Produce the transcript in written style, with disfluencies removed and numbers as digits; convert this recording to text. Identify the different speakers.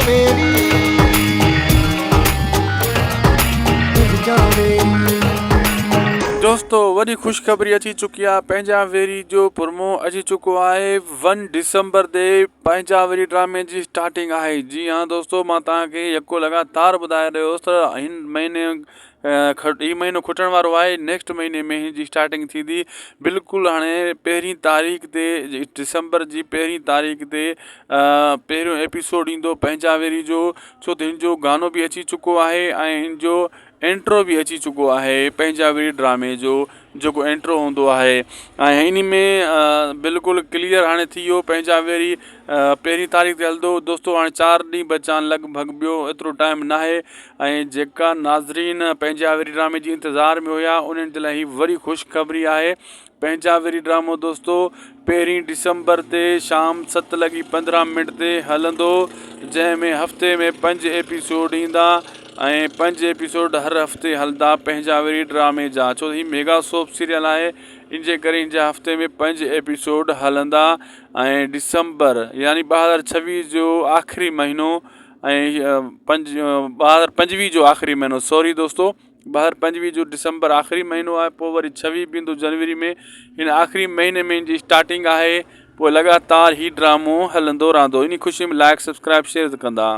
Speaker 1: ويري پنهنجا ويري.
Speaker 2: دوستو وڏي خوشخبري اچي چڪي آهي پنهنجا ويري جو پرمو اچي چڪو آهي ون ڊسمبر تي پنهنجا ويري ڊرامي جي اسٽارٽنگ آهي جي ها دوستو مان توهان کي يڪو لڳاتار ٻڌائي رهيو هوس ته هن مهيني هي مهينو کٽڻ وارو آهي نيڪسٽ مهيني ۾ هن جي اسٽارٽنگ ٿيندي بلڪل هاڻي پهرين تاريخ تي ڊسمبر جي پهرين تاريخ تي پهريون ايپيسوڊ ايندو پنهنجا ويري جو ڇو ته هن جو گانو به اچي چڪو آهي ۽ هن جو انٽرو به اچي چڪو آهي پنهنجا ويري ڊرامي جو جيڪو انٽرو هوندو آهي ۽ انهي ۾ بلڪل ڪليئر هاڻي ٿي ويو پنهنجا ويري پهرين تاريخ تي هلندو دوستو هاڻي چار ڏينهن بچا آهن لڳ ڀڳ ٻيو ايترو ٽائيم ناهي ۽ جيڪا ناظرين پنهنجا ويري ڊرامي جي انتظار ۾ هيا انهن جي لاء هي وري خوشخبري آهي پنهنجا ويري ڊرامو دوستو پهرين ڊسمبر تي شام ست لڳي 15 منٽ تي هلندو جنهن ۾ هفتي ۾ پنج ايپيسوڊ ايندا ۽ پنج ايپيسوڊ هر هفتي هلندا پنهنجا ويري ڊرامي جا ڇو ته هي ميگا سوپ سيريل آهي ان جي ڪري ان جا هفتي ۾ پنج ايپيسوڊ هلندا ۽ ڊسمبر يعني 2026 جو آخري مهينو ۽ پنج 2025 جو آخري مهينو سوري دوستو 2025 جو ڊسمبر آخري مهينو آهي پوء وري 26 به ايندو جنوري ۾ هن آخري مهيني ۾ ان جي اسٽارٽنگ آهي پوء لڳاتار هي ڊرامو هلندو رهندو انهي خوشي ۾ لائڪ سبسڪرائب شيئر ڪندا.